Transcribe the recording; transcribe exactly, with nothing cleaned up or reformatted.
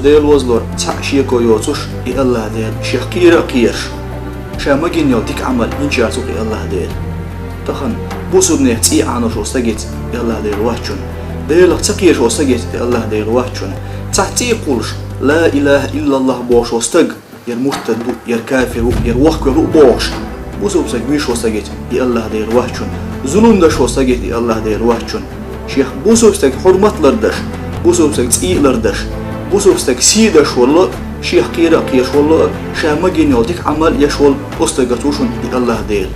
Дела возалора цхьа а шеко йоцуш, и АллахӀ Дела шех кхера а кхераш, ша магийна йолу дика Ӏамал йинчаьрца ву-кх и АллахӀ Дела. Тахан бусулбанех цӀий Ӏанор шо стагеца и АллахӀ Дела вац шуна. Делах ца кхераш волу стагеца и АллахӀ Дела вац шуна. Цхьа цӀий кхуллуш, ла илахӀа иллаллахӀ бохуш волу стаг, яра муртад ву, яра кафир ву, яра вохкавелла ву бохуш, бусулба стаг вуьйш волу стагеца и АллахӀ Дела вац шуна. Зулам деш волу стагеца и АллахӀ Дела вац шуна. Шех бусулба стаг хьурмат лардеш, бусулба стаг цӀий лардеш, бусулба стаг сий деш волу, шех кхера а кхераш волу, ша магийна йолу дика Ӏамал еш волу оцу стагеца ву шуна и АллахӀ Дела.